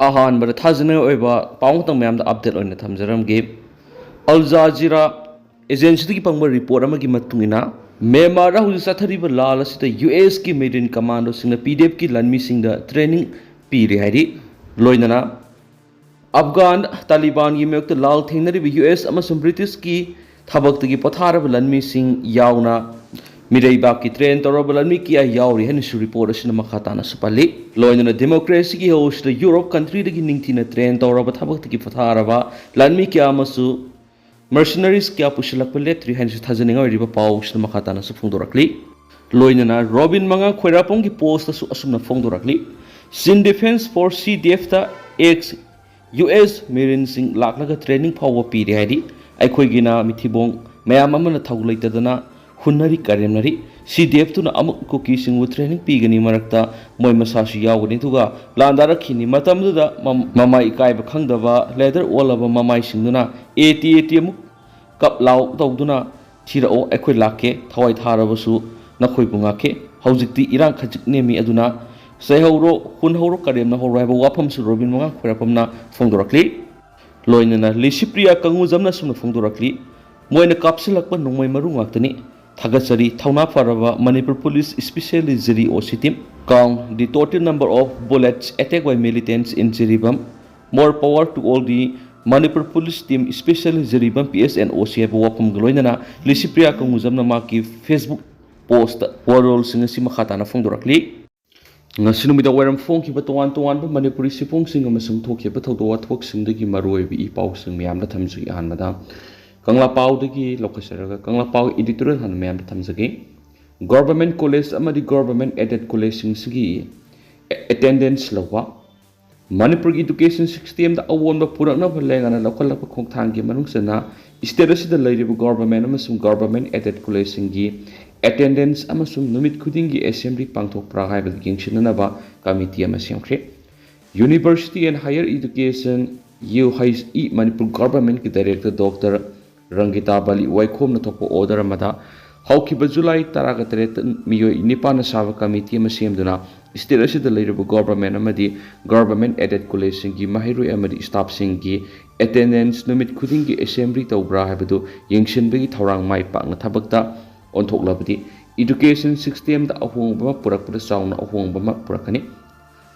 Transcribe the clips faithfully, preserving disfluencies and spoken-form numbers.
ꯑꯍꯥꯟꯕꯗ ꯊꯥꯖꯅꯤꯡꯉꯥꯏ ꯑꯣꯏꯕ ꯄꯥꯎ ꯑꯃꯇꯪ ꯃꯌꯥꯝꯗ ꯑꯞꯗꯦꯠ ꯑꯣꯏꯅ ꯊꯝꯖꯔꯝꯒꯦ꯫ ꯑꯜ ꯖꯥꯖꯤꯔꯥ ꯑꯦꯖꯦꯟꯁꯤꯗꯒꯤ ꯐꯪꯕ ꯔꯤꯄꯣꯔꯠ ꯑꯃꯒꯤ ꯃꯇꯨꯡ ꯏꯟꯅ, ꯃ꯭ꯌꯥꯟꯃꯥꯔꯗ ꯍꯧꯖꯤꯛ ꯆꯠꯊꯔꯤꯕ ꯂꯥꯜ ꯑꯁꯤꯗ ꯌꯨ ꯑꯦꯁꯀꯤ ꯃꯦꯔꯤꯟ ꯀꯃꯥꯟꯗꯣꯁꯤꯡꯅ ꯄꯤ ꯗꯤ ꯑꯦꯐꯀꯤ ꯂꯥꯟꯃꯤꯁꯤꯡꯗ ꯇ꯭ꯔꯦꯅꯤꯡ ꯄꯤꯔꯤ ꯍꯥꯏꯔꯤ꯫ ꯂꯣꯏꯅꯅ ꯑꯐꯒꯥꯟ ꯇꯥꯂꯤꯕꯥꯟꯒꯤ ꯃꯥꯌꯣꯛꯇ ꯂꯥꯜ ꯊꯦꯡꯅꯔꯤꯕ ꯌꯨ ꯑꯦꯁ ꯑꯃꯁꯨꯡ ꯕ꯭ꯔꯤꯇꯤꯁꯀꯤ ꯊꯕꯛꯇꯒꯤ ꯄꯣꯊꯥꯔꯕ ꯂꯥꯟꯃꯤꯁꯤꯡ ꯌꯥꯎꯅ ꯃꯤꯔꯩꯕꯥꯛꯀꯤ ꯇ꯭ꯔꯦꯟ ꯇꯧꯔꯕ ꯂꯥꯟꯃꯤ ꯀꯌꯥ ꯌꯥꯎꯔꯤ ꯍꯥꯏꯅꯁꯨ ꯔꯤꯄꯣꯔꯠ ꯑꯁꯤꯅ ꯃꯈꯥ ꯇꯥꯅꯁꯨ ꯄꯜꯂꯤ꯫ ꯂꯣꯏꯅꯅ ꯗꯦꯃꯣꯀ꯭ꯔꯦꯁꯤꯒꯤ ꯍꯧꯁꯤꯗ ꯌꯨꯔꯣꯞ ꯀꯟꯇ꯭ꯔꯤꯗꯒꯤ ꯅꯤꯡꯊꯤꯅ ꯇ꯭ꯔꯦꯟ ꯇꯧꯔꯕ ꯊꯕꯛꯇꯒꯤ ꯄꯣꯊꯥꯔꯕ ꯂꯥꯟꯃꯤ ꯀꯌꯥ ꯑꯃꯁꯨ ꯃꯔꯁꯤꯅꯔꯤꯁ ꯀꯌꯥ ꯄꯨꯁꯤꯜꯂꯛꯄ ꯂꯦꯞꯇ꯭ꯔꯤ ꯍꯥꯏꯅꯁꯨ ꯊꯥꯖꯅꯤꯡꯉꯥꯏ ꯑꯣꯏꯔꯤꯕ ꯄꯥꯎꯁꯤꯅ ꯃꯈꯥ ꯇꯥꯅꯁꯨ ꯐꯣꯡꯗꯣꯔꯛꯂꯤ꯫ ꯂꯣꯏꯅꯅ ꯔꯣꯕꯤꯟ ꯃꯉꯥꯡ ꯈꯣꯏꯔꯥꯄꯝꯒꯤ ꯄꯣꯁꯇꯁꯨ ꯑꯁꯨꯝꯅ ꯐꯣꯡꯗꯣꯔꯛꯂꯤ꯫ Chin Defence Force, ꯁꯤ ꯗꯤ ꯑꯦꯐꯇ ꯑꯦꯛꯁ ꯌꯨ ꯑꯦꯁ ꯃꯦꯔꯤꯟꯁꯤꯡ ꯂꯥꯛꯂꯒ ꯇ꯭ꯔꯦꯅꯤꯡ ꯐꯥꯎꯕ ꯄꯤꯔꯦ ꯍꯥꯏꯔꯤ꯫ ꯑꯩꯈꯣꯏꯒꯤꯅ ꯃꯤꯊꯤꯕꯣꯡ ꯃꯌꯥꯝ ꯑꯃꯅ ꯊꯧ ꯂꯩꯇꯗꯅ ꯍꯨꯟꯅꯔꯤ ꯀꯔꯦꯝꯅꯔꯤ꯫ ꯁꯤ ꯗꯤ ꯑꯦꯐꯇꯨꯅ ꯑꯃꯨꯛ ꯀꯨꯀꯤꯁꯤꯡꯕꯨ ꯇ꯭ꯔꯦꯅꯤꯡ ꯄꯤꯒꯅꯤ, ꯃꯔꯛꯇ ꯃꯣꯏ ꯃꯁꯥꯁꯨ ꯌꯥꯎꯒꯅꯤ, ꯑꯗꯨꯒ ꯂꯥꯟꯗꯥꯔꯛꯈꯤꯅꯤ꯫ ꯃꯇꯝꯗꯨꯗ ꯃꯃꯥꯏ ꯏꯀꯥꯏꯕ ꯈꯪꯗꯕ ꯂꯦꯗꯔ ꯑꯣꯜꯂꯕ ꯃꯃꯥꯏꯁꯤꯡꯗꯨꯅ ꯑꯦ ꯇꯤ ꯑꯦ ꯇꯤ ꯑꯃꯨꯛ ꯀꯞ ꯂꯥꯎ ꯇꯧꯗꯨꯅ, "ꯊꯤꯔꯛꯑꯣ, ꯑꯩꯈꯣꯏ ꯂꯥꯛꯀꯦ, ꯊꯋꯥꯏ ꯊꯥꯔꯕꯁꯨ ꯅꯈꯣꯏꯕꯨ ꯉꯥꯛꯀꯦ꯫ ꯍꯧꯖꯤꯛꯇꯤ ꯏꯔꯥꯡ ꯈꯖꯤꯛ ꯅꯦꯝꯃꯤ, ꯑꯗꯨꯅ ꯆꯩꯍꯧꯔꯣ, ꯍꯨꯟꯍꯧꯔꯣ, ꯀꯔꯦꯝꯅꯍꯧꯔꯣ" ꯍꯥꯏꯕ ꯋꯥꯐꯝꯁꯨ ꯔꯣꯕꯤꯟ ꯃꯉꯥꯡ ꯈꯣꯏꯔꯥꯄꯝꯅ ꯐꯣꯡꯗꯣꯔꯛꯂꯤ꯫ ꯂꯣꯏꯅꯅ ꯂꯤꯁꯤꯄ꯭ꯔꯤꯌꯥ ꯀꯪꯉꯨꯖꯝꯅ ꯑꯁꯨꯝꯅ ꯐꯣꯡꯗꯣꯔꯛꯂꯤ꯫ "ꯃꯣꯏꯅ ꯀꯥꯞꯁꯤꯜꯂꯛꯄ ꯅꯣꯡꯃꯩ ꯃꯔꯨ ꯉꯥꯛꯇꯅꯤ꯫ ꯊꯥꯒꯠꯆꯔꯤ ꯊꯧꯅꯥ ꯐꯔꯕ ꯃꯅꯤꯄꯨꯔ ꯄꯨꯂꯤꯁ, especially ꯖꯤꯔꯤ ꯑꯣ ꯁꯤ team. Count the total number of bullets attacked by militants in Jiribam. More power to all the Manipur police team, especially Jiribam P S N O C" ꯍꯥꯏꯕ ꯋꯥꯐꯝꯒ ꯂꯣꯏꯅꯅ ꯂꯤꯁꯤꯄ꯭ꯔꯤꯌꯥ ꯀꯪꯉꯨꯖꯝꯅ ꯃꯍꯥꯛꯀꯤ Facebook ꯄꯣꯁꯇ ꯋꯥꯔꯣꯜꯁꯤꯡ ꯑꯁꯤ ꯃꯈꯥ ꯇꯥꯅ ꯐꯣꯡꯗꯣꯔꯛꯂꯤ꯫ ꯉꯁꯤ ꯅꯨꯃꯤꯗꯥꯡ ꯋꯥꯏꯔꯝ ꯐꯣꯡꯈꯤꯕ ꯇꯣꯉꯥꯟ ꯇꯣꯉꯥꯟꯕ ꯃꯅꯤꯄꯨꯔꯤ ꯁꯤꯐꯣꯡꯁꯤꯡ ꯑꯃꯁꯨꯡ ꯊꯣꯛꯈꯤꯕ ꯊꯧꯗꯣꯛ ꯋꯥꯊꯣꯛꯁꯤꯡꯗꯒꯤ ꯃꯔꯨꯑꯣꯏꯕ ꯏ ꯄꯥꯎꯁꯤꯡ ꯃꯌꯥꯝꯗ ꯊꯝꯖꯒꯦ꯫ ꯑꯍꯥꯟꯕꯗ, ꯀꯪꯂꯥ ꯄꯥꯎꯗꯒꯤ ꯂꯧꯈꯠꯆꯔꯒ ꯀꯪꯂꯥ ꯄꯥꯎ editorial ꯍꯥꯟꯅ ꯃꯌꯥꯝꯗ ꯊꯝꯖꯒꯦ꯫ Government college ꯑꯃꯗꯤ government aided collegeꯁꯤꯡꯁꯤꯒꯤ attendance ꯂꯧꯕ꯫ ꯃꯅꯤꯄꯨꯔꯒꯤ education systemꯗ ꯑꯑꯣꯟꯕ ꯄꯨꯔꯛꯅꯕ ꯂꯦꯡꯒꯥꯅ ꯂꯧꯈꯠꯂꯛꯄ ꯈꯣꯡꯊꯥꯡꯒꯤ ꯃꯅꯨꯡ ꯆꯟꯅ state ꯑꯁꯤꯗ ꯂꯩꯔꯤꯕ government ꯑꯃꯁꯨꯡ government aided collegeꯁꯤꯡꯒꯤ attendance ꯑꯃꯁꯨꯡ ꯅꯨꯃꯤꯠ ꯈꯨꯗꯤꯡꯒꯤ assembly ꯄꯥꯡꯊꯣꯛꯄ꯭ꯔꯥ ꯍꯥꯏꯕꯗꯨ ꯌꯦꯡꯁꯤꯟꯅꯅꯕ committee ꯑꯃ ꯁꯦꯝꯈ꯭ꯔꯦ꯫ University and Higher Education, U H E, Manipur governmentꯀꯤ director Doctor ꯔꯪꯒꯤꯇꯥ ꯕꯂꯤ ꯋꯥꯏꯈꯣꯝꯅ ꯊꯣꯛꯄ order ꯑꯃꯗ ꯍꯧꯈꯤꯕ ꯖꯨꯂꯥꯏ ꯇꯔꯥꯒ ꯇꯔꯦꯠꯇ ꯃꯤꯑꯣꯏ ꯅꯤꯄꯥꯟꯅ ꯁꯥꯕ ꯀꯃꯤꯇꯤ ꯑꯃ ꯁꯦꯝꯗꯨꯅ state ꯑꯁꯤꯗ ꯂꯩꯔꯤꯕ government ꯑꯃꯗꯤ government aided collegeꯁꯤꯡꯒꯤ ꯃꯍꯩꯔꯣꯏ ꯑꯃꯗꯤ staffꯁꯤꯡꯒꯤ attendance ꯅꯨꯃꯤꯠ ꯈꯨꯗꯤꯡꯒꯤ assembly ꯇꯧꯕ꯭ꯔꯥ ꯍꯥꯏꯕꯗꯨ ꯌꯦꯡꯁꯤꯟꯕꯒꯤ ꯊꯧꯔꯥꯡ ꯃꯥꯏ ꯄꯥꯛꯅ ꯊꯕꯛꯇ ꯑꯣꯟꯊꯣꯛꯂꯕꯗꯤ education systemꯗ ꯑꯍꯣꯡꯕ ꯑꯃ ꯄꯨꯔꯛꯄꯗ ꯆꯥꯎꯅ ꯑꯍꯣꯡꯕ ꯑꯃ ꯄꯨꯔꯛꯀꯅꯤ꯫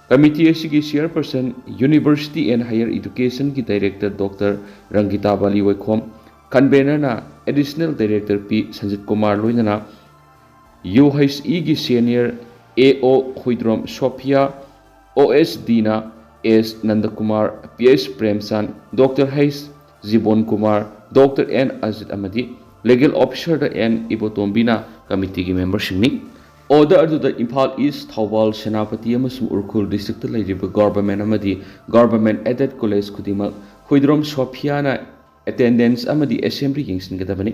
ꯀꯃꯤꯇꯤ ꯑꯁꯤꯒꯤ chairperson University and Higher Educationꯒꯤ director Doctor ꯔꯪꯒꯤꯇꯥ ꯕꯥꯂꯤ ꯋꯥꯏꯈꯣꯝ, convenorꯅ additional director ꯄꯤ ꯁꯟꯖꯤꯠ ꯀꯨꯃꯥꯔ ꯂꯣꯏꯅꯅ UHEꯒꯤ senior AO Huidrom Sophia, OSDꯅ S ꯅꯟꯗꯀꯨꯃꯥꯔ, PS ꯄ꯭ꯔꯦꯝꯆꯥꯟ, Doctor H ꯖꯤꯕꯣꯟ Kumar, Doctor N Ajit ꯑꯃꯗꯤ legal officerꯗ N ꯏꯕꯣꯇꯣꯝꯕꯤꯅ ꯀꯃꯤꯇꯤꯒꯤ memberꯁꯤꯡꯅꯤ꯫ Order ꯑꯗꯨꯗ ꯏꯝꯐꯥꯜ East, ꯊꯧꯕꯥꯜ, ꯁꯦꯅꯥꯄꯇꯤ ꯑꯃꯁꯨꯡ ꯎꯈ꯭ꯔꯨꯜ districtꯇ ꯂꯩꯔꯤꯕ government ꯑꯃꯗꯤ government aided college ꯈꯨꯗꯤꯡꯃꯛ ꯍꯨꯏꯗ꯭ꯔꯣꯝ ꯁꯣꯐꯤꯌꯥꯅ attendance ꯑꯃꯗꯤ assembly ꯌꯦꯡꯁꯤꯟꯒꯗꯕꯅꯤ꯫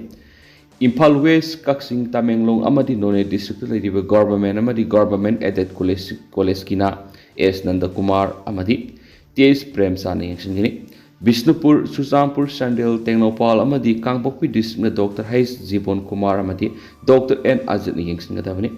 ꯏꯝꯐꯥꯜ West, ꯀꯛꯆꯤꯡ, ꯇꯃꯦꯡꯂꯣꯡ ꯑꯃꯗꯤ ꯅꯣꯅꯦ districtꯇ ꯂꯩꯔꯤꯕ government ꯑꯃꯗꯤ government aided college, collegeꯀꯤꯅ S ꯅꯟꯗꯀꯨꯃꯥꯔ ꯑꯃꯗꯤ T H ꯄ꯭ꯔꯦꯝꯆꯥꯟꯅ ꯌꯦꯡꯁꯤꯟꯒꯅꯤ꯫ ꯕꯤꯁꯅꯨꯄꯨꯔ, ꯆꯨꯔꯆꯥꯟꯄꯨꯔ, ꯆꯥꯟꯗꯦꯜ, ꯇꯦꯡꯅꯧꯄꯥꯜ ꯑꯃꯗꯤ ꯀꯥꯡꯄꯣꯛꯄꯤ districtꯅ Doctor H ꯖꯤꯕꯣꯟ ꯀꯨꯃꯥꯔ ꯑꯃꯗꯤ Doctor N ꯑꯖꯤꯠꯅ ꯌꯦꯡꯁꯤꯟꯒꯗꯕꯅꯤ꯫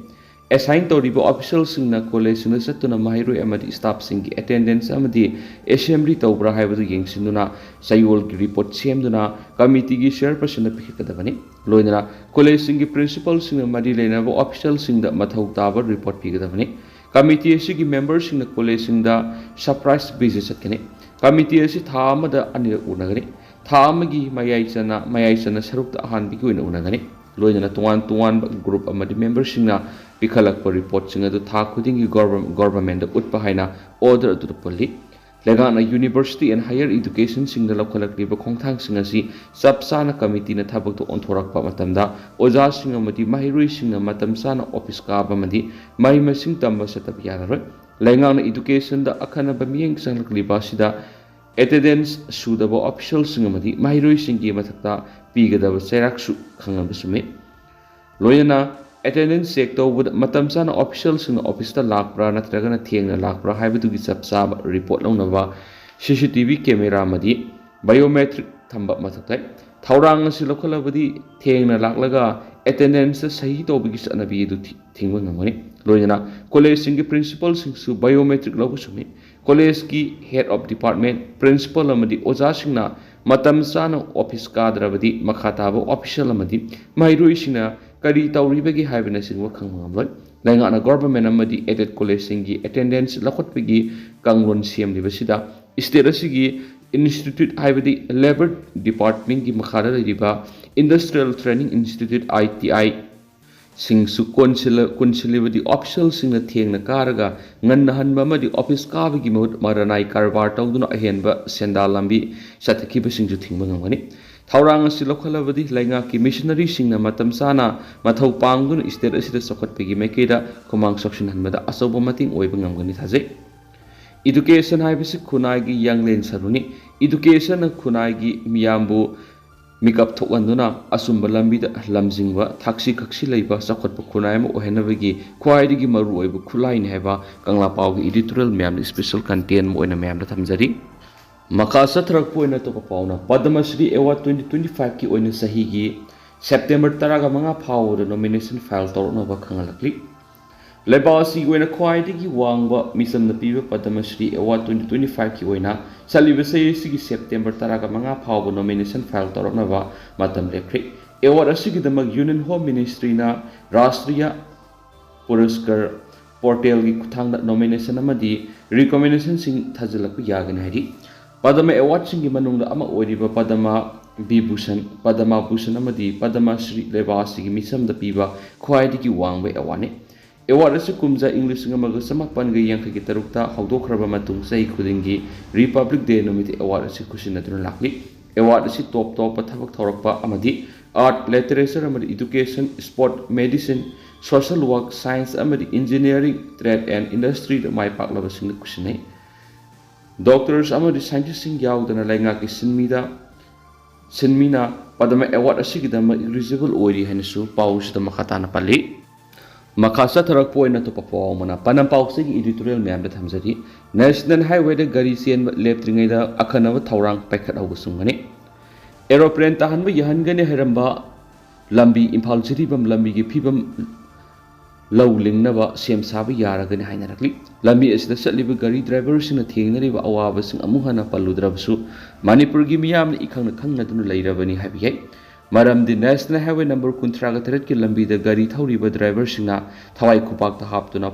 Assign ꯇꯧꯔꯤꯕ officialꯁꯤꯡꯅ collegeꯁꯤꯡꯗ ꯆꯠꯇꯨꯅ ꯃꯍꯩꯔꯣꯏ ꯑꯃꯗꯤ staffꯁꯤꯡꯒꯤ attendance ꯑꯃꯗꯤ assembly ꯇꯧꯕ꯭ꯔꯥ ꯍꯥꯏꯕꯗꯨ ꯌꯦꯡꯁꯤꯟꯗꯨꯅ ꯆꯌꯣꯜꯒꯤ report ꯁꯦꯝꯗꯨꯅ ꯀꯃꯤꯇꯤꯒꯤ chairpersonꯗ ꯄꯤꯈꯠꯀꯗꯕꯅꯤ꯫ ꯂꯣꯏꯅꯅ collegeꯁꯤꯡꯒꯤ principalꯁꯤꯡꯅ ꯃꯔꯤ ꯂꯩꯅꯕ officialꯁꯤꯡꯗ ꯃꯊꯧ ꯇꯥꯕ report ꯄꯤꯒꯗꯕꯅꯤ꯫ ꯀꯃꯤꯇꯤ ꯑꯁꯤꯒꯤ memberꯁꯤꯡꯅ collegeꯁꯤꯡꯗ surprise visit ꯆꯠꯀꯅꯤ꯫ ꯀꯃꯤꯇꯤ ꯑꯁꯤ ꯊꯥ ꯑꯃꯗ ꯑꯅꯤꯔꯛ ꯎꯅꯒꯅꯤ꯫ ꯊꯥ ꯑꯃꯒꯤ ꯃꯌꯥꯏ ꯆꯟꯅ, ꯃꯌꯥꯏ ꯆꯟꯅ ꯁꯔꯨꯛꯇ ꯑꯍꯥꯟꯕꯒꯤ ꯑꯣꯏꯅ ꯎꯅꯒꯅꯤ꯫ ꯂꯣꯏꯅꯅ ꯇꯣꯉꯥꯟ ꯇꯣꯉꯥꯟꯕ group ꯑꯃꯗꯤ memberꯁꯤꯡꯅ ꯄꯤꯈꯠꯂꯛꯄ reportꯁꯤꯡ ꯑꯗꯨ ꯊꯥ ꯈꯨꯗꯤꯡꯒꯤ government, governmentꯗ ꯎꯠꯄ ꯍꯥꯏꯅ order ꯑꯗꯨꯗ ꯄꯜꯂꯤ꯫ ꯂꯩꯉꯥꯛꯅ University and Higher Educationꯁꯤꯡꯗ ꯂꯧꯈꯠꯂꯛꯂꯤꯕ ꯈꯣꯡꯊꯥꯡꯁꯤꯡ ꯑꯁꯤ ꯆꯞ ꯆꯥꯅ ꯀꯃꯤꯇꯤꯅ ꯊꯕꯛꯇ ꯑꯣꯟꯊꯣꯔꯛꯄ ꯃꯇꯝꯗ ꯑꯣꯖꯥꯁꯤꯡ ꯑꯃꯗꯤ ꯃꯍꯩꯔꯣꯏꯁꯤꯡꯅ ꯃꯇꯝ ꯆꯥꯅ office ꯀꯥꯕ ꯑꯃꯗꯤ ꯃꯍꯩ ꯃꯁꯤꯡ ꯇꯝꯕ ꯆꯠꯇꯕ ꯌꯥꯔꯔꯣꯏ꯫ ꯂꯩꯉꯥꯛꯅ educationꯗ ꯑꯈꯟꯅꯕ ꯃꯤꯠꯌꯦꯡ ꯆꯪꯂꯛꯂꯤꯕ ꯑꯁꯤꯗ attendance ꯁꯨꯗꯕ officialꯁꯤꯡ ꯑꯃꯗꯤ ꯃꯍꯩꯔꯣꯏꯁꯤꯡꯒꯤ ꯃꯊꯛꯇ ꯄꯤꯒꯗꯕ ꯆꯩꯔꯥꯛꯁꯨ ꯈꯪꯍꯟꯕ ꯆꯨꯝꯃꯤ꯫ ꯂꯣꯏꯅꯅ attendance check ꯇꯧꯕꯗ ꯃꯇꯝ ꯆꯥꯅ officialꯁꯤꯡꯅ officeꯇ ꯂꯥꯛꯄ꯭ꯔꯥ ꯅꯠꯇ꯭ꯔꯒꯅ ꯊꯦꯡꯅ ꯂꯥꯛꯄ꯭ꯔꯥ ꯍꯥꯏꯕꯗꯨꯒꯤ ꯆꯞ ꯆꯥꯕ report ꯂꯧꯅꯕ CCTV camera ꯑꯃꯗꯤ biometric ꯊꯝꯕ ꯃꯊꯧ ꯇꯥꯏ꯫ ꯊꯧꯔꯥꯡ ꯑꯁꯤ ꯂꯧꯈꯠꯂꯕꯗꯤ ꯊꯦꯡꯅ ꯂꯥꯛꯂꯒ ꯑꯦꯇꯦꯟꯗꯦꯟꯁꯇ ꯁꯍꯤ ꯇꯧꯕꯒꯤ ꯆꯠꯅꯕꯤ ꯑꯗꯨ ꯊꯤ- ꯊꯤꯡꯕ ꯉꯝꯒꯅꯤ꯫ ꯂꯣꯏꯅꯅ ꯀꯣꯂꯦꯖꯁꯤꯡꯒꯤ ꯄ꯭ꯔꯤꯟꯁꯤꯄꯜꯁꯤꯡꯁꯨ ꯕꯥꯏꯑꯣꯃꯦꯇ꯭ꯔꯤꯛ ꯂꯧꯕ ꯆꯨꯝꯃꯤ꯫ ꯀꯣꯂꯦꯖꯀꯤ ꯍꯦꯗ ꯑꯣꯐ ꯗꯤꯄꯥꯔꯠꯃꯦꯟ, ꯄ꯭ꯔꯤꯟꯁꯤꯄꯜ ꯑꯃꯗꯤ ꯑꯣꯖꯥꯁꯤꯡꯅ ꯃꯇꯝ ꯆꯥꯅ ꯑꯣꯐꯤꯁ ꯀꯥꯗ꯭ꯔꯕꯗꯤ ꯃꯈꯥ ꯇꯥꯕ ꯑꯣꯐꯤꯁꯤꯌꯦꯜ ꯑꯃꯗꯤ ꯃꯍꯩꯔꯣꯏꯁꯤꯡꯅ ꯀꯔꯤ ꯇꯧꯔꯤꯕꯒꯦ ꯍꯥꯏꯕꯅꯆꯤꯡꯕ ꯈꯪꯕ ꯉꯝꯂꯣꯏ꯫ ꯂꯩꯉꯥꯛꯅ ꯒꯣꯚꯔꯟꯃꯦꯟ ꯑꯃꯗꯤ ꯑꯦꯗꯦꯗ ꯀꯣꯂꯦꯖꯁꯤꯡꯒꯤ ꯑꯦꯇꯦꯟꯗꯦꯟꯁ ꯂꯧꯈꯠꯄꯒꯤ ꯀꯥꯡꯂꯣꯟ ꯁꯦꯝꯂꯤꯕꯁꯤꯗ ꯁ꯭ꯇꯦꯠ ꯑꯁꯤꯒꯤ ꯏꯟꯁꯇꯤꯇ꯭ꯌꯨꯠ ꯍꯥꯏꯕꯗꯤ ꯂꯦꯕꯔ ꯗꯤꯄꯥꯔꯠꯃꯦꯟꯒꯤ ꯃꯈꯥꯗ ꯂꯩꯔꯤꯕ ꯏꯟꯗꯁꯇ꯭ꯔꯤꯌꯦꯜ ꯇ꯭ꯔꯦꯅꯤꯡ ꯏꯟꯁꯇꯤꯇ꯭ꯌꯨꯠ, ITI, ꯁꯤꯡꯁꯨ ꯀꯣꯟꯁꯤꯜꯂ-, ꯀꯣꯟꯁꯤꯜꯂꯤꯕꯗꯤ ꯑꯣꯐꯤꯁꯤꯌꯦꯜꯁꯤꯡꯅ ꯊꯦꯡꯅ ꯀꯥꯔꯒ ꯉꯟꯅ ꯍꯟꯕ ꯑꯃꯗꯤ ꯑꯣꯐꯤꯁ ꯀꯥꯕꯒꯤ ꯃꯍꯨꯠ ꯃꯔꯅꯥꯏ ꯀꯔꯕꯥꯔ ꯇꯧꯗꯨꯅ ꯑꯍꯦꯟꯕ ꯁꯦꯟꯗꯥꯜ ꯂꯝꯕꯤ ꯆꯠꯊꯈꯤꯕꯁꯤꯡꯁꯨ ꯊꯤꯡꯕ ꯉꯝꯒꯅꯤ꯫ ꯊꯧꯔꯥꯡ ꯑꯁꯤ ꯂꯧꯈꯠꯂꯕꯗꯤ ꯂꯩꯉꯥꯛꯀꯤ ꯃꯤꯁꯅꯔꯤꯁꯤꯡꯅ ꯃꯇꯝ ꯆꯥꯅ ꯃꯊꯧ ꯄꯥꯡꯗꯨꯅ ꯁ꯭ꯇꯦꯠ ꯑꯁꯤꯗ ꯆꯥꯎꯈꯠꯄꯒꯤ ꯃꯥꯏꯀꯩꯗ ꯈꯨꯃꯥꯡ ꯆꯥꯎꯁꯤꯟꯍꯟꯕꯗ ꯑꯆꯧꯕ ꯃꯇꯦꯡ ꯑꯣꯏꯕ ꯉꯝꯒꯅꯤ ꯊꯥꯖꯩ꯫ ꯏꯗꯨꯀꯦꯁꯟ ꯍꯥꯏꯕꯁꯤ ꯈꯨꯟꯅꯥꯏꯒꯤ ꯌꯥꯡꯂꯦꯟ ꯁꯔꯨꯅꯤ꯫ ꯏꯗꯨꯀꯦꯁꯟꯅ ꯈꯨꯟꯅꯥꯏꯒꯤ ꯃꯤꯌꯥꯝꯕꯨ ꯃꯤꯀꯞ ꯊꯣꯛꯍꯟꯗꯨꯅ ꯑꯆꯨꯝꯕ ꯂꯝꯕꯤꯗ ꯂꯝꯖꯤꯡꯕ, ꯊꯛꯁꯤ ꯈꯛꯁꯤ ꯂꯩꯕ ꯆꯥꯎꯈꯠꯄ ꯈꯨꯟꯅꯥꯏ ꯑꯃ ꯑꯣꯏꯍꯟꯅꯕꯒꯤ ꯈ꯭ꯋꯥꯏꯗꯒꯤ ꯃꯔꯨꯑꯣꯏꯕ ꯈꯨꯠꯂꯥꯏꯅꯤ ꯍꯥꯏꯕ ꯀꯪꯂꯥ ꯄꯥꯎꯒꯤ ꯏꯗꯤꯇꯣꯔꯤꯌꯦꯜ ꯃꯌꯥꯝꯗ ꯁ꯭ꯄꯦꯁꯦꯜ ꯀꯟꯇꯦꯟ ꯑꯃ ꯑꯣꯏꯅ ꯃꯌꯥꯝꯗ ꯊꯝꯖꯔꯤ꯫ ꯃꯈꯥ ꯆꯠꯊꯔꯛꯄ ꯑꯣꯏꯅ ꯑꯇꯣꯞꯄ ꯄꯥꯎꯅ ꯄꯗꯃ ꯁ꯭ꯔꯤ ꯑꯦꯋꯥꯔꯗ twenty twenty five ꯀꯤ ꯑꯣꯏꯅ ꯆꯍꯤꯒꯤ ꯁꯦꯞꯇꯦꯝꯕꯔ ꯇꯔꯥꯒ ꯃꯉꯥ ꯐꯥꯎꯕꯗ ꯅꯣꯃꯤꯅꯦꯁꯟ ꯐꯥꯏꯜ ꯇꯧꯔꯛꯅꯕ ꯈꯪꯍꯜꯂꯛꯂꯤ꯫ ꯂꯩꯕꯥꯛ ꯑꯁꯤꯒꯤ ꯑꯣꯏꯅ ꯈ꯭ꯋꯥꯏꯗꯒꯤ ꯋꯥꯡꯕ ꯃꯤꯆꯝꯅ ꯄꯤꯕ ꯄꯗꯃ ꯁ꯭ꯔꯤ ꯑꯦꯋꯥꯔꯗ twenty twenty five ꯀꯤ ꯑꯣꯏꯅ ꯆꯠꯂꯤꯕ ꯆꯍꯤ ꯑꯁꯤꯒꯤ ꯁꯦꯞꯇꯦꯝꯕꯔ ꯇꯔꯥꯒ ꯃꯉꯥ ꯐꯥꯎꯕ ꯅꯣꯃꯤꯅꯦꯁꯟ ꯐꯥꯏꯜ ꯇꯧꯔꯛꯅꯕ ꯃꯇꯝ ꯂꯦꯞꯈ꯭ꯔꯦ꯫ ꯑꯦꯋꯥꯔꯗ ꯑꯁꯤꯒꯤꯗꯃꯛ ꯌꯨꯅꯤꯌꯟ ꯍꯣꯝ ꯃꯤꯅꯤꯁꯇ꯭ꯔꯤꯅ ꯔꯥꯁꯇ꯭ꯔꯤꯌꯥ ꯄꯨꯔꯁꯀꯔ ꯄꯣꯔꯇꯦꯜꯒꯤ ꯈꯨꯠꯊꯥꯡꯗ ꯅꯣꯃꯤꯅꯦꯁꯟ ꯑꯃꯗꯤ ꯔꯤꯀꯣꯃꯦꯟꯗꯦꯁꯟꯁꯤꯡ ꯊꯥꯖꯤꯜꯂꯛꯄ ꯌꯥꯒꯅꯤ ꯍꯥꯏꯔꯤ꯫ ꯄꯗꯃ ꯑꯦꯋꯥꯔꯗꯁꯤꯡꯒꯤ ꯃꯅꯨꯡꯗ ꯑꯃ ꯑꯣꯏꯔꯤꯕ ꯄꯗꯃ ꯕꯤꯚꯨꯁꯟ, ꯄꯗꯃ ꯚꯨꯁꯟ ꯑꯃꯗꯤ ꯄꯗꯃ ꯁ꯭ꯔꯤ ꯂꯩꯕꯥꯛ ꯑꯁꯤꯒꯤ ꯃꯤꯆꯝꯗ ꯄꯤꯕ ꯈ꯭ꯋꯥꯏꯗꯒꯤ ꯋꯥꯡꯕ ꯑꯦꯋꯥꯔꯗꯅꯤ꯫ ꯑꯦꯋꯥꯔꯗ ꯑꯁꯤ ꯀꯨꯝꯖꯥ ꯏꯪ ꯂꯤꯁꯤꯡ ꯑꯃꯒ ꯆꯥꯃꯥꯄꯟꯒ ꯌꯥꯡꯈꯩꯒꯤ ꯇꯔꯨꯛꯇ ꯍꯧꯗꯣꯛꯈ꯭ꯔꯕ ꯃꯇꯨꯡ ꯆꯍꯤ ꯈꯨꯗꯤꯡꯒꯤ ꯔꯤꯄꯕ꯭ꯂꯤꯛ ꯗꯦ ꯅꯨꯃꯤꯠꯇ ꯑꯦꯋꯥꯔꯗ ꯑꯁꯤ ꯈꯨꯠꯁꯤꯟꯅꯗꯨꯅ ꯂꯥꯛꯂꯤ꯫ ꯑꯦꯋꯥꯔꯗ ꯑꯁꯤ ꯇꯣꯞ ꯇꯣꯞꯄ ꯊꯕꯛ ꯊꯧꯔꯛꯄ ꯑꯃꯗꯤ ꯑꯥꯔꯠ, ꯂꯤꯇꯔꯦꯆꯔ ꯑꯃꯗꯤ education, sport, medicine, social work, science ꯑꯃꯗꯤ ꯏꯟꯖꯤꯅꯤꯌꯥꯔꯤꯡ, ꯇ꯭ꯔꯦꯗ ꯑꯦꯟ ꯏꯟꯗꯁꯇ꯭ꯔꯤꯗ ꯃꯥꯏ ꯄꯥꯛꯂꯕꯁꯤꯡꯗ ꯈꯨꯠꯁꯤꯟꯅꯩ꯫ ꯗꯣꯛꯇꯔꯁ ꯑꯃꯗꯤ ꯁꯥꯏꯟꯇꯤꯁꯁꯤꯡ ꯌꯥꯎꯗꯅ ꯂꯩꯉꯥꯛꯀꯤ ꯁꯤꯟꯃꯤꯗ, ꯁꯤꯟꯃꯤꯅ ꯄꯗꯃ ꯑꯦꯋꯥꯔꯗ ꯑꯁꯤꯒꯤꯗꯃꯛ ꯏꯂꯤꯖꯤꯕꯜ ꯑꯣꯏꯔꯤ ꯍꯥꯏꯅꯁꯨ ꯄꯥꯎꯁꯤꯗ ꯃꯈꯥ ꯇꯥꯅ ꯄꯜꯂꯤ꯫ ꯃꯈꯥ ꯆꯠꯊꯔꯛꯄ ꯑꯣꯏꯅ ꯑꯇꯣꯞꯄ ꯄꯥꯎ ꯑꯃꯅ ꯄꯥꯟꯗꯝ ꯄꯥꯎꯆꯦꯒꯤ ꯏꯗꯤꯇꯣꯔꯤꯌꯦꯜ ꯃꯌꯥꯝꯗ ꯊꯝꯖꯔꯤ꯫ ꯅꯦꯁꯅꯦꯜ ꯍꯥꯏꯋꯦꯗ ꯒꯥꯔꯤ ꯆꯦꯟꯕ ꯂꯦꯞꯇ꯭ꯔꯤꯉꯩꯗ ꯑꯈꯟꯅꯕ ꯊꯧꯔꯥꯡ ꯄꯥꯏꯈꯠꯍꯧꯕ ꯆꯨꯝꯒꯅꯤ꯫ ꯑꯦꯔꯣꯄ꯭ꯂꯦꯟ ꯇꯥꯍꯟꯕ ꯌꯥꯍꯟꯒꯅꯤ ꯍꯥꯏꯔꯝꯕ ꯂꯝꯕꯤ ꯏꯝꯐꯥꯜ ꯖꯤꯔꯤꯕꯥꯝ ꯂꯝꯕꯤꯒꯤ ꯐꯤꯕꯝ ꯂꯧ ꯂꯤꯡꯅꯕ ꯁꯦꯝ ꯁꯥꯕ ꯌꯥꯔꯒꯅꯤ ꯍꯥꯏꯅꯔꯛꯂꯤ꯫ ꯂꯝꯕꯤ ꯑꯁꯤꯗ ꯆꯠꯂꯤꯕ ꯒꯥꯔꯤ ꯗ꯭ꯔꯥꯏꯚꯔꯁꯤꯡꯅ ꯊꯦꯡꯅꯔꯤꯕ ꯑꯋꯥꯕꯁꯤꯡ ꯑꯃꯨꯛ ꯍꯟꯅ ꯄꯜꯂꯨꯗ꯭ꯔꯕꯁꯨ ꯃꯅꯤꯄꯨꯔꯒꯤ ꯃꯤꯌꯥꯝꯅ ꯏꯈꯪꯅ ꯈꯪꯅꯗꯨꯅ ꯂꯩꯔꯕꯅꯤ ꯍꯥꯏꯕ ꯌꯥꯏ꯫ ꯃꯔꯝꯗꯤ ꯅꯦꯁꯅꯦꯜ ꯍꯥꯏꯋꯦ ꯅꯝꯕꯔ ꯀꯨꯟꯊ꯭ꯔꯥꯒ ꯇꯔꯦꯠꯀꯤ ꯂꯝꯕꯤꯗ ꯒꯥꯔꯤ ꯊꯧꯔꯤꯕ ꯗ꯭ꯔꯥꯏꯚꯔꯁꯤꯡꯅ ꯊꯋꯥꯏ ꯈꯨꯄꯥꯛꯇ ꯍꯥꯞꯇꯨꯅ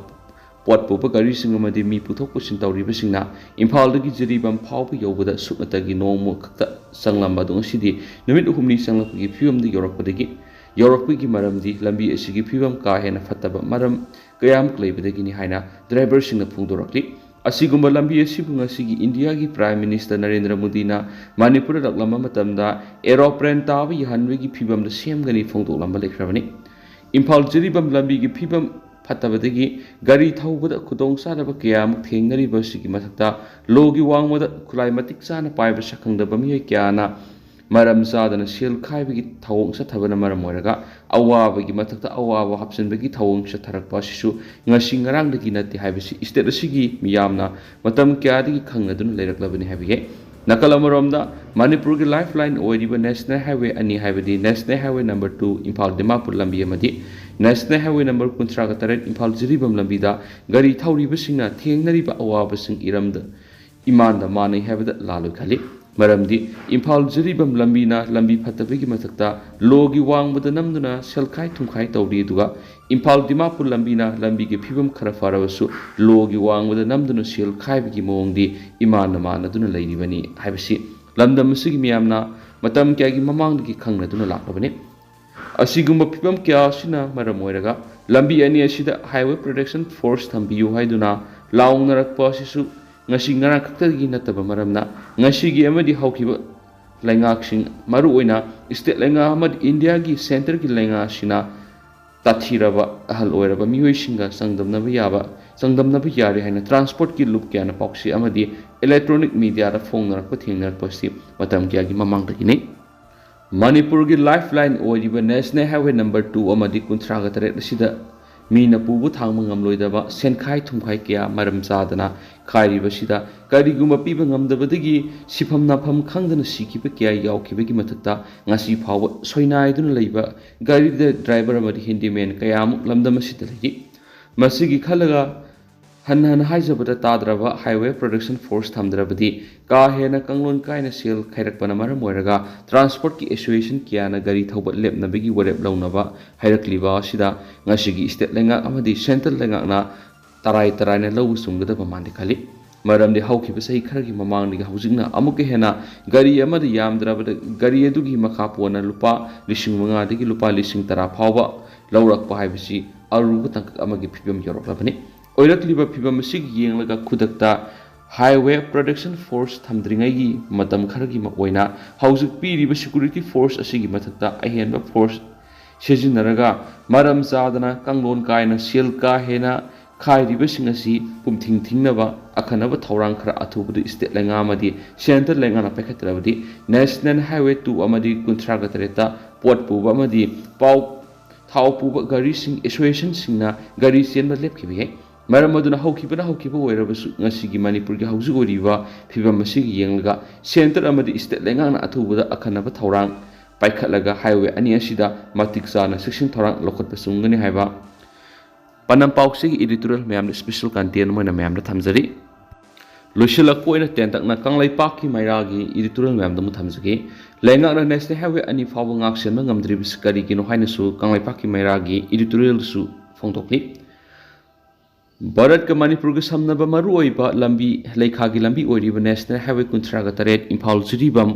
ꯄꯣꯠ ꯄꯨꯕ ꯒꯥꯔꯤꯁꯤꯡ ꯑꯃꯗꯤ ꯃꯤ ꯄꯨꯊꯣꯛ ꯄꯨꯁꯤꯟ ꯇꯧꯔꯤꯕꯁꯤꯡꯅ ꯏꯝꯐꯥꯜꯗꯒꯤ ꯖꯤꯔꯤꯕꯥꯝ ꯐꯥꯎꯕ ꯌꯧꯕꯗ ꯁꯨꯞꯅꯇꯒꯤ ꯅꯣꯡꯃ ꯈꯛꯇ ꯆꯪꯂꯝꯕ ꯑꯗꯨ ꯉꯁꯤꯗꯤ ꯅꯨꯃꯤꯠ ꯍꯨꯝꯅꯤ ꯆꯪꯂꯛꯄꯒꯤ ꯐꯤꯕꯝꯗ ꯌꯧꯔꯛꯄꯗꯒꯤ ꯌꯧꯔꯛꯄꯒꯤ ꯃꯔꯝꯗꯤ ꯂꯝꯕꯤ ꯑꯁꯤꯒꯤ ꯐꯤꯕꯝ ꯀꯥ ꯍꯦꯟꯅ ꯐꯠꯇꯕ ꯃꯔꯝ ꯀꯌꯥꯃꯨꯛ ꯂꯩꯕꯗꯒꯤꯅꯤ ꯍꯥꯏꯅ ꯗ꯭ꯔꯥꯏꯚꯔꯁꯤꯡꯅ ꯐꯣꯡꯗꯣꯔꯛꯂꯤ꯫ ꯑꯁꯤꯒꯨꯝꯕ ꯂꯝꯕꯤ ꯑꯁꯤꯕꯨ ꯉꯁꯤꯒꯤ ꯏꯟꯗꯤꯌꯥꯒꯤ ꯄ꯭ꯔꯥꯏꯝ ꯃꯤꯅꯤꯁꯇꯔ ꯅꯔꯦꯟꯗ꯭ꯔ ꯃꯣꯗꯤꯅ ꯃꯅꯤꯄꯨꯔꯗ ꯂꯥꯛꯂꯝꯕ ꯃꯇꯝꯗ ꯑꯦꯔꯣꯄ꯭ꯂꯦꯟ ꯇꯥꯕ ꯌꯥꯍꯟꯕꯒꯤ ꯐꯤꯕꯝꯗ ꯁꯦꯝꯒꯅꯤ ꯐꯣꯡꯗꯣꯛꯂꯝꯕ ꯂꯩꯈ꯭ꯔꯕꯅꯤ꯫ ꯏꯝꯐꯥꯜ ꯖꯤꯔꯤꯕꯥꯝ ꯂꯝꯕꯤꯒꯤ ꯐꯤꯕꯝ ꯐꯠꯇꯕꯗꯒꯤ ꯒꯥꯔꯤ ꯊꯧꯕꯗ ꯈꯨꯗꯣꯡꯆꯥꯗꯕ ꯀꯌꯥ ꯑꯃ ꯊꯦꯡꯅꯔꯤꯕ ꯑꯁꯤꯒꯤ ꯃꯊꯛꯇ ꯂꯣꯒꯤ ꯋꯥꯡꯃꯗ ꯈꯨꯠꯂꯥꯏ ꯃꯇꯤꯛ ꯆꯥꯅ ꯄꯥꯏꯕ ꯁꯛꯈꯪꯗꯕ ꯃꯤꯑꯣꯏ ꯀꯌꯥꯅ ꯃꯔꯝ ꯆꯥꯗꯅ ꯁꯦꯜ ꯈꯥꯏꯕꯒꯤ ꯊꯧꯑꯣꯡ ꯆꯠꯊꯕꯅ ꯃꯔꯝ ꯑꯣꯏꯔꯒ ꯑꯋꯥꯕꯒꯤ ꯃꯊꯛꯇ ꯑꯋꯥꯕ ꯍꯥꯞꯆꯤꯟꯕꯒꯤ ꯊꯧꯑꯣꯡ ꯆꯠꯊꯔꯛꯄ ꯑꯁꯤꯁꯨ ꯉꯁꯤ ꯉꯔꯥꯡꯗꯒꯤ ꯅꯠꯇꯦ ꯍꯥꯏꯕꯁꯤ ꯏꯁꯇꯦꯠ ꯑꯁꯤꯒꯤ ꯃꯤꯌꯥꯝꯅ ꯃꯇꯝ ꯀꯌꯥꯗꯒꯤ ꯈꯪꯅꯗꯨꯅ ꯂꯩꯔꯛꯂꯕꯅꯤ ꯍꯥꯏꯕ ꯌꯥꯏ꯫ ꯅꯥꯀꯜ ꯑꯃꯔꯣꯝꯗ ꯃꯅꯤꯄꯨꯔꯒꯤ ꯂꯥꯏꯐ ꯂꯥꯏꯟ ꯑꯣꯏꯔꯤꯕ ꯅꯦꯁꯅꯦꯜ ꯍꯥꯏꯋꯦ ꯑꯅꯤ ꯍꯥꯏꯕꯗꯤ national highway number two Imphal Dimapur ꯂꯝꯕꯤ ꯑꯃꯗꯤ ꯅꯦꯁꯅꯦꯜ ꯍꯥꯏꯋꯦ ꯅꯝꯕꯔ ꯀꯨꯟꯊ꯭ꯔꯥꯒ ꯇꯔꯦꯠ ꯏꯝꯐꯥꯜ ꯖꯤꯔꯤꯕꯥꯝ ꯂꯝꯕꯤꯗ ꯒꯥꯔꯤ ꯊꯧꯔꯤꯕꯁꯤꯡꯅ ꯊꯦꯡꯅꯔꯤꯕ ꯑꯋꯥꯕꯁꯤꯡ ꯏꯔꯝꯗ ꯏꯃꯥꯟꯗ ꯃꯥꯟꯅꯩ ꯍꯥꯏꯕꯗ ꯂꯥꯜꯂꯣꯏ ꯈꯜꯂꯤ꯫ ꯃꯔꯝꯗꯤ ꯏꯝꯐꯥꯜ ꯖꯤꯔꯤꯕꯥꯝ ꯂꯝꯕꯤꯅ ꯂꯝꯕꯤ ꯐꯠꯇꯕꯒꯤ ꯃꯊꯛꯇ ꯂꯣꯒꯤ ꯋꯥꯡꯃꯗ ꯅꯝꯗꯨꯅ ꯁꯦꯜꯈꯥꯏ ꯊꯨꯝꯈꯥꯏ ꯇꯧꯔꯤ, ꯑꯗꯨꯒ ꯏꯝꯐꯥꯜ ꯗꯤꯃꯥꯄꯨꯔ ꯂꯝꯕꯤꯅ ꯂꯝꯕꯤꯒꯤ ꯐꯤꯕꯝ ꯈꯔ ꯐꯔꯕꯁꯨ ꯂꯣꯒꯤ ꯋꯥꯡꯃꯗ ꯅꯝꯗꯨꯅ ꯁꯦꯜ ꯈꯥꯏꯕꯒꯤ ꯃꯑꯣꯡꯗꯤ ꯏꯃꯥꯟꯅ ꯃꯥꯟꯅꯗꯨꯅ ꯂꯩꯔꯤꯕꯅꯤ ꯍꯥꯏꯕꯁꯤ ꯂꯝꯗꯝ ꯑꯁꯤꯒꯤ ꯃꯤꯌꯥꯝꯅ ꯃꯇꯝ ꯀꯌꯥꯒꯤ ꯃꯃꯥꯡꯗꯒꯤ ꯈꯪꯅꯗꯨꯅ ꯂꯥꯛꯂꯕꯅꯤ꯫ ꯑꯁꯤꯒꯨꯝꯕ ꯐꯤꯕꯝ ꯀꯌꯥ ꯑꯁꯤꯅ ꯃꯔꯝ ꯑꯣꯏꯔꯒ ꯂꯝꯕꯤ ꯑꯅꯤ ꯑꯁꯤꯗ ꯍꯥꯏꯋꯦ ꯄ꯭ꯔꯣꯇꯦꯛꯁꯟ ꯐꯣꯔꯁ ꯊꯝꯕꯤꯌꯨ ꯍꯥꯏꯗꯨꯅ ꯂꯥꯎꯅꯔꯛꯄ ꯑꯁꯤꯁꯨ ꯉꯁꯤ ꯉꯔꯥꯡ ꯈꯛꯇꯒꯤ ꯅꯠꯇꯕ ꯃꯔꯝꯅ ꯉꯁꯤꯒꯤ ꯑꯃꯗꯤ ꯍꯧꯈꯤꯕ ꯂꯩꯉꯥꯛꯁꯤꯡ, ꯃꯔꯨꯑꯣꯏꯅ ꯏꯁꯇꯦꯠ ꯂꯩꯉꯥꯛ ꯑꯃꯗꯤ ꯏꯟꯗꯤꯌꯥꯒꯤ ꯁꯦꯟꯇꯔꯒꯤ ꯂꯩꯉꯥꯛ ꯑꯁꯤꯅ ꯇꯥꯊꯤꯔꯕ ꯑꯍꯜ ꯑꯣꯏꯔꯕ ꯃꯤꯑꯣꯏꯁꯤꯡꯒ ꯆꯥꯡꯗꯝꯅꯕ ꯌꯥꯕ, ꯆꯥꯡꯗꯝꯅꯕ ꯌꯥꯔꯦ ꯍꯥꯏꯅ ꯇ꯭ꯔꯥꯟꯁꯄꯣꯔꯠꯀꯤ ꯂꯨꯞ ꯀꯌꯥꯅ ꯄꯥꯎꯆꯦ ꯑꯃꯗꯤ ꯏꯂꯦꯛꯇ꯭ꯔꯣꯅꯤꯛ ꯃꯤꯗꯤꯌꯥꯗ ꯐꯣꯡꯅꯔꯛꯄ ꯊꯦꯡꯅꯔꯛꯄ ꯑꯁꯤ ꯃꯇꯝ ꯀꯌꯥꯒꯤ ꯃꯃꯥꯡꯗꯒꯤꯅꯤ꯫ ꯃꯅꯤꯄꯨꯔꯒꯤ ꯂꯥꯏꯐ ꯂꯥꯏꯟ ꯑꯣꯏꯔꯤꯕ ꯅꯦꯁꯅꯦꯜ ꯍꯥꯏꯋꯦ ꯅꯝꯕꯔ ꯇꯨ ꯑꯃꯗꯤ ꯀꯨꯟꯊ꯭ꯔꯥꯒ ꯇꯔꯦꯠ ꯑꯁꯤꯗ ꯃꯤꯅ ꯄꯨꯕ ꯊꯥꯡꯕ ꯉꯝꯂꯣꯏꯗꯕ ꯁꯦꯟꯈꯥꯏ ꯊꯨꯝꯈꯥꯏ ꯀꯌꯥ ꯃꯔꯝ ꯆꯥꯗꯅ ꯈꯥꯏꯔꯤꯕꯁꯤꯗ ꯀꯔꯤꯒꯨꯝꯕ ꯄꯤꯕ ꯉꯝꯗꯕꯗꯒꯤ ꯁꯤꯐꯝ ꯅꯥꯐꯝ ꯈꯪꯗꯅ ꯁꯤꯈꯤꯕ ꯀꯌꯥ ꯌꯥꯎꯈꯤꯕꯒꯤ ꯃꯊꯛꯇ, ꯉꯁꯤ ꯐꯥꯎꯕ ꯁꯣꯏꯅꯥꯏꯗꯨꯅ ꯂꯩꯕ ꯒꯥꯔꯤꯗ ꯗ꯭ꯔꯥꯏꯚꯔ ꯑꯃꯗꯤ ꯍꯦꯟꯗꯤꯃꯦꯟ ꯀꯌꯥ ꯑꯃꯨꯛ ꯂꯝꯗꯝ ꯑꯁꯤꯗ ꯂꯩꯔꯤ꯫ ꯃꯁꯤꯒꯤ ꯈꯜꯂꯒ ꯍꯟꯅ ꯍꯟꯅ ꯍꯥꯏꯖꯕꯗ ꯇꯥꯗ꯭ꯔꯕ ꯍꯥꯏꯋꯦ ꯄ꯭ꯔꯣꯗꯛꯁꯟ ꯐꯣꯔꯁ ꯊꯝꯗ꯭ꯔꯕꯗꯤ ꯀꯥ ꯍꯦꯟꯅ ꯀꯥꯡꯂꯣꯟ ꯀꯥꯏꯅ ꯁꯦꯜ ꯈꯥꯏꯔꯛꯄꯅ ꯃꯔꯝ ꯑꯣꯏꯔꯒ ꯇ꯭ꯔꯥꯟꯁꯄꯣꯔꯠꯀꯤ ꯑꯦꯁꯣꯁꯤꯌꯦꯁꯟ ꯀꯌꯥꯅ ꯒꯥꯔꯤ ꯊꯧꯕ ꯂꯦꯞꯅꯕꯒꯤ ꯋꯥꯔꯦꯞ ꯂꯧꯅꯕ ꯍꯥꯏꯔꯛꯂꯤꯕ ꯑꯁꯤꯗ ꯉꯁꯤꯒꯤ ꯁ꯭ꯇꯦꯠ ꯂꯩꯉꯥꯛ ꯑꯃꯗꯤ ꯁꯦꯟꯇ꯭ꯔꯦꯜ ꯂꯩꯉꯥꯛꯅ ꯇꯔꯥꯏ ꯇꯔꯥꯏꯅ ꯂꯧꯕ ꯆꯨꯝꯒꯗꯕ ꯃꯥꯟꯗꯦ ꯈꯜꯂꯤ꯫ ꯃꯔꯝꯗꯤ ꯍꯧꯈꯤꯕ ꯆꯍꯤ ꯈꯔꯒꯤ ꯃꯃꯥꯡꯗꯒꯤ ꯍꯧꯖꯤꯛꯅ ꯑꯃꯨꯛꯀ ꯍꯦꯟꯅ ꯒꯥꯔꯤ ꯑꯃꯗ ꯌꯥꯝꯗ꯭ꯔꯕꯗ ꯒꯥꯔꯤ ꯑꯗꯨꯒꯤ ꯃꯈꯥ ꯄꯣꯟꯅ ꯂꯨꯄꯥ ꯂꯤꯁꯤꯡ ꯃꯉꯥꯗꯒꯤ ꯂꯨꯄꯥ ꯂꯤꯁꯤꯡ ꯇꯔꯥ ꯐꯥꯎꯕ ꯂꯧꯔꯛꯄ ꯍꯥꯏꯕꯁꯤ ꯑꯔꯨꯕ ꯇꯥꯡꯀꯛ ꯑꯃꯒꯤ ꯐꯤꯕꯝ ꯌꯧꯔꯛꯂꯕꯅꯤ꯫ ꯑꯣꯏꯔꯛꯂꯤꯕ ꯐꯤꯕꯝ ꯑꯁꯤꯒꯤ ꯌꯦꯡꯂꯒ ꯈꯨꯗꯛꯇ ꯍꯥꯏꯋꯦ ꯄ꯭ꯔꯣꯗꯛꯁꯟ ꯐꯣꯔꯁ ꯊꯝꯗ꯭ꯔꯤꯉꯩꯒꯤ ꯃꯇꯝ ꯈꯔꯒꯤ ꯑꯣꯏꯅ ꯍꯧꯖꯤꯛ ꯄꯤꯔꯤꯕ ꯁꯦꯀ꯭ꯌꯨꯔꯤꯇꯤ ꯐꯣꯔꯁ ꯑꯁꯤꯒꯤ ꯃꯊꯛꯇ ꯑꯍꯦꯟꯕ ꯐꯣꯔꯁ ꯁꯤꯖꯤꯟꯅꯔꯒ ꯃꯔꯝ ꯆꯥꯗꯅ ꯀꯥꯡꯂꯣꯟ ꯀꯥꯏꯅ ꯁꯦꯜ ꯀꯥ ꯍꯦꯟꯅ ꯈꯥꯏꯔꯤꯕꯁꯤꯡ ꯑꯁꯤ ꯄꯨꯝꯊꯤꯡ ꯊꯤꯡꯅꯕ ꯑꯈꯟꯅꯕ ꯊꯧꯔꯥꯡ ꯈꯔ ꯑꯊꯨꯕꯗ ꯁ꯭ꯇꯦꯠ ꯂꯩꯉꯥꯛ ꯑꯃꯗꯤ ꯁꯦꯟꯇ꯭ꯔꯦꯜ ꯂꯩꯉꯥꯛꯅ ꯄꯥꯏꯈꯠꯇ꯭ꯔꯕꯗꯤ ꯅꯦꯁꯅꯦꯜ ꯍꯥꯏꯋꯦ ꯇꯨ ꯑꯃꯗꯤ ꯀꯨꯟꯊ꯭ꯔꯥꯒ ꯇꯔꯦꯠꯇ ꯄꯣꯠ ꯄꯨꯕ ꯑꯃꯗꯤ ꯄꯥꯎ ꯊꯥꯎ ꯄꯨꯕ ꯒꯥꯔꯤꯁꯤꯡ ꯑꯦꯁꯣꯁꯤꯌꯦꯁꯟꯁꯤꯡꯅ ꯒꯥꯔꯤ ꯆꯦꯟꯕ ꯂꯦꯞꯈꯤꯕ ꯌꯥꯏ꯫ ꯃꯔꯝ ꯑꯗꯨꯅ ꯍꯧꯈꯤꯕꯅ ꯍꯧꯈꯤꯕ ꯑꯣꯏꯔꯕꯁꯨ ꯉꯁꯤꯒꯤ ꯃꯅꯤꯄꯨꯔꯒꯤ ꯍꯧꯖꯤꯛ ꯑꯣꯏꯔꯤꯕ ꯐꯤꯕꯝ ꯑꯁꯤꯒꯤ ꯌꯦꯡꯂꯒ ꯁꯦꯟꯇꯔ ꯑꯃꯗꯤ ꯁ꯭ꯇꯦꯠ ꯂꯩꯉꯥꯛꯅ ꯑꯊꯨꯕꯗ ꯑꯈꯟꯅꯕ ꯊꯧꯔꯥꯡ ꯄꯥꯏꯈꯠꯂꯒ ꯍꯥꯏꯋꯦ ꯑꯅꯤ ꯑꯁꯤꯗ ꯃꯇꯤꯛ ꯆꯥꯅ ꯆꯦꯛꯁꯤꯟ ꯊꯧꯔꯥꯡ ꯂꯧꯈꯠꯄ ꯆꯨꯝꯒꯅꯤ ꯍꯥꯏꯕ ꯄꯥꯎꯁꯤꯒꯤ ꯏꯗꯤꯇꯣꯔꯤꯌꯦꯜ ꯃꯌꯥꯝꯗ ꯁ꯭ꯄꯦꯁꯦꯜ ꯀꯟꯇꯦꯟ ꯑꯃ ꯑꯣꯏꯅ ꯃꯌꯥꯝꯗ ꯊꯝꯖꯔꯤ꯫ ꯂꯣꯏꯁꯤꯜꯂꯛꯄ ꯑꯣꯏꯅ ꯇꯦꯟꯇꯛꯅ ꯀꯪꯂꯩꯄꯥꯛꯀꯤ ꯃꯩꯔꯥꯒꯤ ꯏꯗꯤꯇꯣꯔꯤꯌꯦꯜ ꯃꯌꯥꯝꯗ ꯑꯃꯨꯛ ꯊꯝꯖꯒꯦ꯫ ꯂꯩꯉꯥꯛꯅ ꯅꯦꯁꯅꯦꯜ ꯍꯥꯏꯋꯦ ꯑꯅꯤ ꯐꯥꯎꯕ ꯉꯥꯛꯁꯦꯟꯕ ꯉꯝꯗ꯭ꯔꯤꯕꯁꯤ ꯀꯔꯤꯒꯤꯅꯣ ꯍꯥꯏꯅꯁꯨ ꯀꯪꯂꯩꯄꯥꯛꯀꯤ ꯃꯩꯔꯥꯒꯤ ꯏꯗꯤꯇꯣꯔꯤꯌꯦꯜꯗꯁꯨ ꯐꯣꯡꯗꯣꯛꯂꯤ꯫ ꯚꯥꯔꯠꯀ ꯃꯅꯤꯄꯨꯔꯒ ꯁꯝꯅꯕ ꯃꯔꯨꯑꯣꯏꯕ ꯂꯝꯕꯤ, ꯂꯩꯈꯥꯒꯤ ꯂꯝꯕꯤ ꯑꯣꯏꯔꯤꯕ ꯅꯦꯁꯅꯦꯜ ꯍꯥꯏꯋꯦ ꯀꯨꯟꯊ꯭ꯔꯥꯒ ꯇꯔꯦꯠ ꯏꯝꯐꯥꯜ ꯖꯤꯔꯤꯕꯥꯝ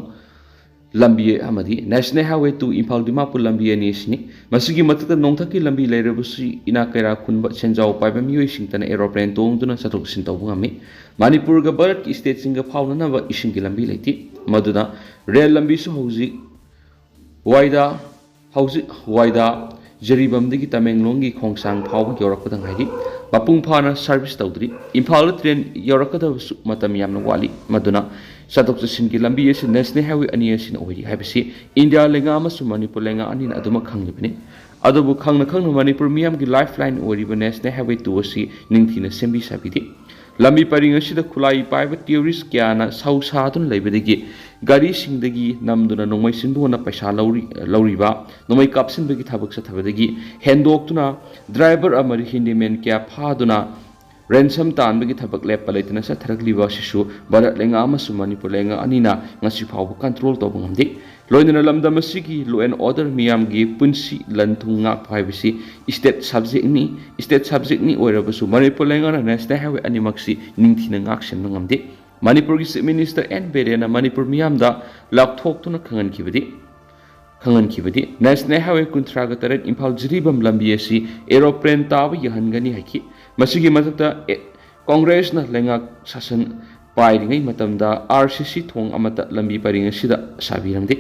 ꯂꯝꯕꯤ ꯑꯃꯗꯤ national highway two Imphal Dimapur ꯂꯝꯕꯤ ꯑꯅꯤ ꯑꯁꯤꯅꯤ꯫ ꯃꯁꯤꯒꯤ ꯃꯊꯛꯇ ꯅꯣꯡꯊꯛꯀꯤ ꯂꯝꯕꯤ ꯂꯩꯔꯕꯁꯨ ꯏꯅꯥꯛ ꯀꯩꯔꯥꯛ ꯈꯨꯟꯕ ꯁꯦꯟꯖꯥꯎ ꯄꯥꯏꯕ ꯃꯤꯑꯣꯏꯁꯤꯡꯇꯅ ꯑꯦꯔꯣꯄ꯭ꯂꯦꯟ ꯇꯣꯡꯗꯨꯅ ꯆꯠꯊꯣꯛ ꯆꯠꯁꯤꯟ ꯇꯧꯕ ꯉꯝꯃꯤ꯫ ꯃꯅꯤꯄꯨꯔꯒ ꯚꯥꯔꯠꯀꯤ ꯁ꯭ꯇꯦꯠꯁꯤꯡꯒ ꯐꯥꯎꯅꯅꯕ ꯏꯁꯤꯡꯒꯤ ꯂꯝꯕꯤ ꯂꯩꯇꯦ꯫ ꯃꯗꯨꯅ ꯔꯦꯜ ꯂꯝꯕꯤꯁꯨ ꯍꯧꯖꯤꯛ ꯋꯥꯏꯗ, ꯍꯧꯖꯤꯛ ꯋꯥꯏꯗ ꯖꯤꯔꯤꯕꯥꯝꯗꯒꯤ ꯇꯃꯦꯡꯂꯣꯡꯒꯤ ꯈꯣꯡꯁꯥꯡ ꯐꯥꯎꯕ ꯌꯧꯔꯛꯄꯗ ꯉꯥꯏꯔꯤ꯫ ꯃꯄꯨꯡ ꯐꯥꯅ ꯁꯥꯔꯚꯤꯁ ꯇꯧꯗ꯭ꯔꯤ꯫ ꯏꯝꯐꯥꯜꯗ ꯇ꯭ꯔꯦꯟ ꯌꯧꯔꯛꯀꯗꯕꯁꯨ ꯃꯇꯝ ꯌꯥꯝꯅ ꯋꯥꯠꯂꯤ꯫ ꯃꯗꯨꯅ ꯆꯠꯊꯣꯛ ꯆꯠꯁꯤꯟꯒꯤ ꯂꯝꯕꯤ ꯑꯁꯤ ꯅꯦꯁꯅꯦꯜ ꯍꯥꯏꯋꯦ ꯑꯅꯤ ꯑꯁꯤꯅ ꯑꯣꯏꯔꯤ ꯍꯥꯏꯕꯁꯤ ꯏꯟꯗꯤꯌꯥ ꯂꯩꯉꯥꯛ ꯑꯃꯁꯨꯡ ꯃꯅꯤꯄꯨꯔ ꯂꯩꯉꯥꯛ ꯑꯅꯤꯅ ꯑꯗꯨꯃꯛ ꯈꯪꯂꯤꯕꯅꯤ꯫ ꯑꯗꯨꯕꯨ ꯈꯪꯅ ꯈꯪꯅ ꯃꯅꯤꯄꯨꯔ ꯃꯤꯌꯥꯝꯒꯤ ꯂꯥꯏꯐ ꯂꯥꯏꯟ ꯑꯣꯏꯔꯤꯕ ꯅꯦꯁꯅꯦꯜ ꯍꯥꯏꯋꯦ ꯇꯨ ꯑꯁꯤ ꯅꯤꯡꯊꯤꯅ ꯁꯦꯝꯕꯤ ꯁꯥꯕꯤꯗꯦ꯫ ꯂꯝꯕꯤ ꯄꯔꯤꯡ ꯑꯁꯤꯗ ꯈꯨꯠꯂꯥꯏ ꯄꯥꯏꯕ ꯇꯦꯔꯣꯔꯤꯁ ꯀꯌꯥꯅ ꯁꯧ ꯁꯥꯗꯨꯅ ꯂꯩꯕꯗꯒꯤ ꯒꯥꯔꯤꯁꯤꯡꯗꯒꯤ ꯅꯝꯗꯨꯅ ꯅꯣꯡꯃꯩ ꯆꯤꯟꯕꯨꯅ ꯄꯩꯁꯥ ꯂꯧꯔꯤ-, ꯂꯧꯔꯤꯕ, ꯅꯣꯡꯃꯩ ꯀꯥꯞꯁꯤꯟꯕꯒꯤ ꯊꯕꯛ ꯆꯠꯊꯕꯗꯒꯤ ꯍꯦꯟꯗꯣꯛꯇꯨꯅ ꯗ꯭ꯔꯥꯏꯚꯔ ꯑꯃꯗꯤ ꯍꯤꯟꯗꯤꯃꯦꯟ ꯀꯌꯥ ꯐꯥꯗꯨꯅ ꯔꯦꯟꯁꯝ ꯇꯥꯟꯕꯒꯤ ꯊꯕꯛ ꯂꯦꯞꯄ ꯂꯩꯇꯅ ꯆꯠꯊꯔꯛꯂꯤꯕ ꯑꯁꯤꯁꯨ ꯚꯥꯔꯠ ꯂꯩꯉꯥꯛ ꯑꯃꯁꯨꯡ ꯃꯅꯤꯄꯨꯔ ꯂꯩꯉꯥꯛ ꯑꯅꯤꯅ ꯉꯁꯤ ꯐꯥꯎꯕ ꯀꯟꯇ꯭ꯔꯣꯜ ꯇꯧꯕ ꯉꯝꯗꯦ꯫ ꯂꯣꯏꯅꯅ ꯂꯝꯗꯝ ꯑꯁꯤꯒꯤ law and order ꯃꯤꯌꯥꯝꯒꯤ ꯄꯨꯟꯁꯤ ꯂꯟ ꯊꯨꯝ ꯉꯥꯛꯄ ꯍꯥꯏꯕꯁꯤ state subjectꯅꯤ꯫ State subjectꯅꯤ ꯑꯣꯏꯔꯕꯁꯨ ꯃꯅꯤꯄꯨꯔ ꯂꯩꯉꯥꯛꯅ ꯅꯦꯁꯅꯦꯜ ꯍꯥꯏꯋꯦ ꯑꯅꯤꯃꯛꯁꯤ ꯅꯤꯡꯊꯤꯅ ꯉꯥꯛ ꯁꯦꯟꯕ ꯉꯝꯗꯦ꯫ ꯃꯅꯤꯄꯨꯔꯒꯤ Chief Minister ꯑꯦꯟ ꯕꯤꯔꯦꯟꯅ ꯃꯅꯤꯄꯨꯔ ꯃꯤꯌꯥꯝꯗ ꯂꯥꯎꯊꯣꯛꯇꯨꯅ ꯈꯪꯍꯟꯈꯤꯕꯗꯤ, ꯈꯪꯍꯟꯈꯤꯕꯗꯤ ꯅꯦꯁꯅꯦꯜ ꯍꯥꯏꯋꯦ ꯀꯨꯟꯊ꯭ꯔꯥꯒ ꯇꯔꯦꯠ ꯏꯝꯐꯥꯜ ꯖꯤꯔꯤꯕꯥꯝ ꯂꯝꯕꯤ ꯑꯁꯤ aeroplane ꯇꯥꯕ ꯌꯥꯍꯟꯒꯅꯤ ꯍꯥꯏꯈꯤ꯫ ꯃꯁꯤꯒꯤ ꯃꯊꯛꯇ ꯑꯦ-, ꯀꯣꯡꯒ꯭ꯔꯦꯁꯅ ꯂꯩꯉꯥꯛ ꯁꯥꯁꯟ ꯄꯥꯏꯔꯤꯉꯩ ꯃꯇꯝꯗ ꯑꯥꯔ ꯁꯤ ꯁꯤ ꯊꯣꯡ ꯑꯃꯠꯇ ꯂꯝꯕꯤ ꯄꯔꯤꯡ ꯑꯁꯤꯗ ꯁꯥꯕꯤꯔꯝꯗꯦ꯫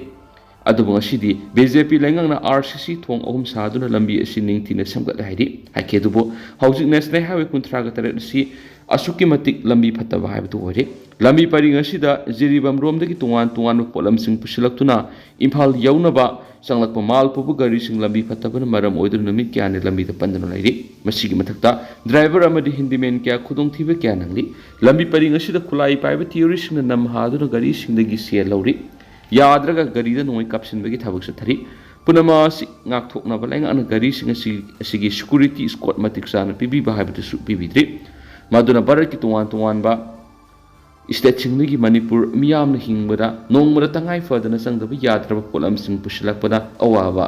ꯑꯗꯨꯕꯨ ꯉꯁꯤꯗꯤ ꯕꯤ ꯖꯦ ꯄꯤ ꯂꯩꯉꯥꯛꯅ ꯑꯥꯔ ꯁꯤ ꯁꯤ ꯊꯣꯡ ꯑꯍꯨꯝ ꯁꯥꯗꯨꯅ ꯂꯝꯕꯤ ꯑꯁꯤ ꯅꯤꯡꯊꯤꯅ ꯁꯦꯝꯒꯠꯂꯦ ꯍꯥꯏꯔꯤ꯫ ꯍꯥꯏꯈꯤ ꯑꯗꯨꯕꯨ ꯍꯧꯖꯤꯛ ꯅꯦꯁꯅꯦꯜ ꯍꯥꯏꯋꯦ ꯀꯨꯟꯊ꯭ꯔꯥꯒ ꯇꯔꯦꯠ ꯑꯁꯤ ꯑꯁꯨꯛꯀꯤ ꯃꯇꯤꯛ ꯂꯝꯕꯤ ꯐꯠꯇꯕ ꯍꯥꯏꯕꯗꯨ ꯑꯣꯏꯔꯦ꯫ ꯂꯝꯕꯤ ꯄꯔꯤꯡ ꯑꯁꯤꯗ ꯖꯤꯔꯤꯕꯥꯝ ꯔꯣꯝꯗꯒꯤ ꯇꯣꯉꯥꯟ ꯇꯣꯉꯥꯟꯕ ꯄꯣꯠꯂꯝꯁꯤꯡ ꯄꯨꯁꯤꯜꯂꯛꯇꯨꯅ ꯏꯝꯐꯥꯜ ꯌꯧꯅꯕ ꯆꯪꯂꯛꯄ ꯃꯥꯜ ꯄꯨꯕ ꯒꯥꯔꯤꯁꯤꯡ ꯂꯝꯕꯤ ꯐꯠꯇꯕꯅ ꯃꯔꯝ ꯑꯣꯏꯗꯨꯅ ꯅꯨꯃꯤꯠ ꯀꯌꯥꯅꯤ ꯂꯝꯕꯤꯗ ꯄꯟꯗꯨꯅ ꯂꯩꯔꯤ꯫ ꯃꯁꯤꯒꯤ ꯃꯊꯛꯇ ꯗ꯭ꯔꯥꯏꯚꯔ ꯑꯃꯗꯤ ꯍꯤꯟꯗꯤꯃꯦꯟ ꯀꯌꯥ ꯈꯨꯗꯣꯡꯊꯤꯕ ꯀꯌꯥ ꯅꯪꯂꯤ꯫ ꯂꯝꯕꯤ ꯄꯔꯤꯡ ꯑꯁꯤꯗ ꯈꯨꯠꯂꯥꯏ ꯄꯥꯏꯕ ꯇꯦꯔꯣꯔꯤꯁꯁꯤꯡꯅ ꯅꯝ ꯍꯥꯗꯨꯅ ꯒꯥꯔꯤꯁꯤꯡꯗꯒꯤ ꯁꯦꯜ ꯂꯧꯔꯤ꯫ ꯌꯥꯗ꯭ꯔꯒ ꯒꯥꯔꯤꯗ ꯅꯣꯡꯃꯩ ꯀꯥꯞꯁꯤꯟꯕꯒꯤ ꯊꯕꯛ ꯆꯠꯊꯔꯤ꯫ ꯄꯨꯝꯅꯃꯛ ꯑꯁꯤ ꯉꯥꯛꯊꯣꯛꯅꯕ ꯂꯩꯉꯥꯛꯅ ꯒꯥꯔꯤꯁꯤꯡ ꯑꯁꯤ, ꯑꯁꯤꯒꯤ security escort ꯃꯇꯤꯛ ꯆꯥꯅ ꯄꯤꯕꯤꯕ ꯍꯥꯏꯕꯗꯨꯁꯨ ꯄꯤꯕꯤꯗ꯭ꯔꯤ꯫ ꯃꯗꯨꯅ ꯚꯥꯔꯠꯀꯤ ꯇꯣꯉꯥꯟ ꯇꯣꯉꯥꯟꯕ stateꯁꯤꯡꯗꯒꯤ ꯃꯅꯤꯄꯨꯔ ꯃꯤꯌꯥꯝꯅ ꯍꯤꯡꯕꯗ ꯅꯣꯡꯃꯗ ꯇꯉꯥꯏ ꯐꯗꯅ ꯆꯪꯗꯕ ꯌꯥꯗ꯭ꯔꯕ ꯄꯣꯠꯂꯝꯁꯤꯡ ꯄꯨꯁꯤꯜꯂꯛꯄꯗ ꯑꯋꯥꯕ,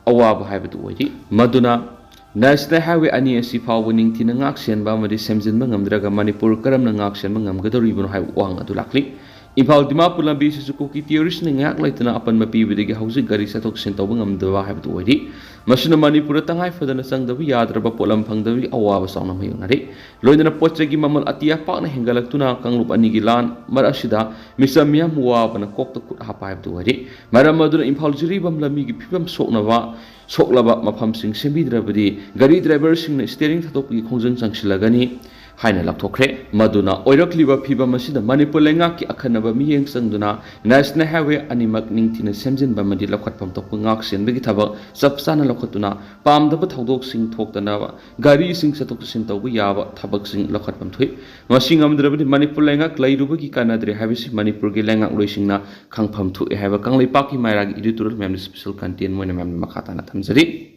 ꯑꯋꯥꯕ ꯍꯥꯏꯕꯗꯨ ꯑꯣꯏꯔꯤ꯫ ꯃꯗꯨꯅ ꯅꯦꯁꯅꯦꯜ ꯍꯥꯏꯋꯦ ꯑꯅꯤ ꯑꯁꯤ ꯐꯥꯎꯕ ꯅꯤꯡꯊꯤꯅ ꯉꯥꯛ ꯁꯦꯟꯕ ꯑꯃꯗꯤ ꯁꯦꯝꯖꯤꯟꯕ ꯉꯝꯗ꯭ꯔꯒ ꯃꯅꯤꯄꯨꯔ ꯀꯔꯝꯅ ꯉꯥꯛ ꯁꯦꯟꯕ ꯉꯝꯒꯗꯧꯔꯤꯕꯅꯣ ꯍꯥꯏꯕ ꯋꯥꯍꯪ ꯑꯗꯨ ꯂꯥꯛꯂꯤ꯫ ꯏꯝꯐꯥꯜ ꯗꯤꯃꯥꯄꯨꯔ ꯂꯝꯕꯤ ꯑꯁꯤꯁꯨ ꯀꯨꯀꯤ ꯇꯦꯔꯣꯔꯤꯁꯅ ꯉꯥꯏꯍꯥꯛ ꯂꯩꯇꯅ ꯑꯄꯟꯕ ꯄꯤꯕꯗꯒꯤ ꯍꯧꯖꯤꯛ ꯒꯥꯔꯤ ꯆꯠꯊꯣꯛ ꯆꯠꯁꯤꯟ ꯇꯧꯕ ꯉꯝꯗꯕ ꯍꯥꯏꯕꯗꯨ ꯑꯣꯏꯔꯤ꯫ ꯃꯁꯤꯅ ꯃꯅꯤꯄꯨꯔꯗ ꯇꯉꯥꯏ ꯐꯗꯅ ꯆꯪꯗꯕ ꯌꯥꯗ꯭ꯔꯕ ꯄꯣꯠꯂꯝ ꯐꯪꯗꯕꯒꯤ ꯑꯋꯥꯕ ꯆꯥꯎꯅ ꯃꯥꯌꯣꯛꯅꯔꯤ꯫ ꯂꯣꯏꯅꯅ ꯄꯣꯠ ꯆꯩꯒꯤ ꯃꯃꯜ ꯑꯇꯤꯌꯥ ꯄꯥꯛꯅ ꯍꯦꯟꯒꯠꯂꯛꯇꯨꯅ ꯀꯥꯡꯂꯨꯞ ꯑꯅꯤꯒꯤ ꯂꯥꯟ ꯃꯔꯛ ꯑꯁꯤꯗ ꯃꯤꯆꯝ ꯃꯤꯌꯥꯝ ꯋꯥꯕꯅ ꯀꯣꯛꯇ ꯈꯨꯠ ꯍꯥꯞꯄ ꯍꯥꯏꯕꯗꯨ ꯑꯣꯏꯔꯤ꯫ ꯃꯔꯝ ꯑꯗꯨꯅ ꯏꯝꯐꯥꯜ ꯖꯤꯔꯤꯕꯥꯝ ꯂꯝꯕꯤꯒꯤ ꯐꯤꯕꯝ ꯁꯣꯛꯅꯕ, ꯁꯣꯛꯂꯕ ꯃꯐꯝꯁꯤꯡ ꯁꯦꯝꯕꯤꯗ꯭ꯔꯕꯗꯤ ꯒꯥꯔꯤ ꯗ꯭ꯔꯥꯏꯚꯔꯁꯤꯡꯅ steering ꯊꯥꯗꯣꯛꯄꯒꯤ ꯈꯣꯡꯖꯪ ꯆꯪꯁꯤꯜꯂꯒꯅꯤ꯫ ꯍꯥꯏꯅ ꯂꯥꯎꯊꯣꯛꯈ꯭ꯔꯦ꯫ ꯃꯗꯨꯅ ꯑꯣꯏꯔꯛꯂꯤꯕ ꯐꯤꯕꯝ ꯑꯁꯤꯗ ꯃꯅꯤꯄꯨꯔ ꯂꯩꯉꯥꯛꯀꯤ ꯑꯈꯟꯅꯕ ꯃꯤꯠꯌꯦꯡ ꯆꯪꯗꯨꯅ ꯅꯦꯁꯅꯦꯜ ꯍꯥꯏꯋꯦ ꯑꯅꯤꯃꯛ ꯅꯤꯡꯊꯤꯅ ꯁꯦꯝꯖꯤꯟꯕ ꯑꯃꯗꯤ ꯂꯧꯈꯠꯐꯝ ꯊꯣꯛꯄ ꯉꯥꯛ ꯁꯦꯟꯕꯒꯤ ꯊꯕꯛ ꯆꯞ ꯆꯥꯅ ꯂꯧꯈꯠꯇꯨꯅ ꯄꯥꯝꯗꯕ ꯊꯧꯗꯣꯛꯁꯤꯡ ꯊꯣꯛꯇꯅꯕ ꯒꯥꯔꯤꯁꯤꯡ ꯆꯠꯊꯣꯛ ꯆꯠꯁꯤꯟ ꯇꯧꯕ ꯌꯥꯕ ꯊꯕꯛꯁꯤꯡ ꯂꯧꯈꯠꯐꯝ ꯊꯣꯛꯏ꯫ ꯃꯁꯤ ꯉꯝꯗ꯭ꯔꯕꯗꯤ ꯃꯅꯤꯄꯨꯔ ꯂꯩꯉꯥꯛ ꯂꯩꯔꯨꯕꯒꯤ ꯀꯥꯟꯅꯗ꯭ꯔꯦ ꯍꯥꯏꯕꯁꯤ ꯃꯅꯤꯄꯨꯔꯒꯤ ꯂꯩꯉꯥꯛꯂꯣꯏꯁꯤꯡꯅ ꯈꯪꯐꯝ ꯊꯣꯛꯏ ꯍꯥꯏꯕ ꯀꯪꯂꯩꯄꯥꯛꯀꯤ ꯃꯩꯔꯥꯒꯤ editorial ꯃꯌꯥꯝꯗ special content ꯑꯣꯏꯅ ꯃꯌꯥꯝꯅ ꯃꯈꯥ ꯇꯥꯅ ꯊꯝꯖꯔꯤ꯫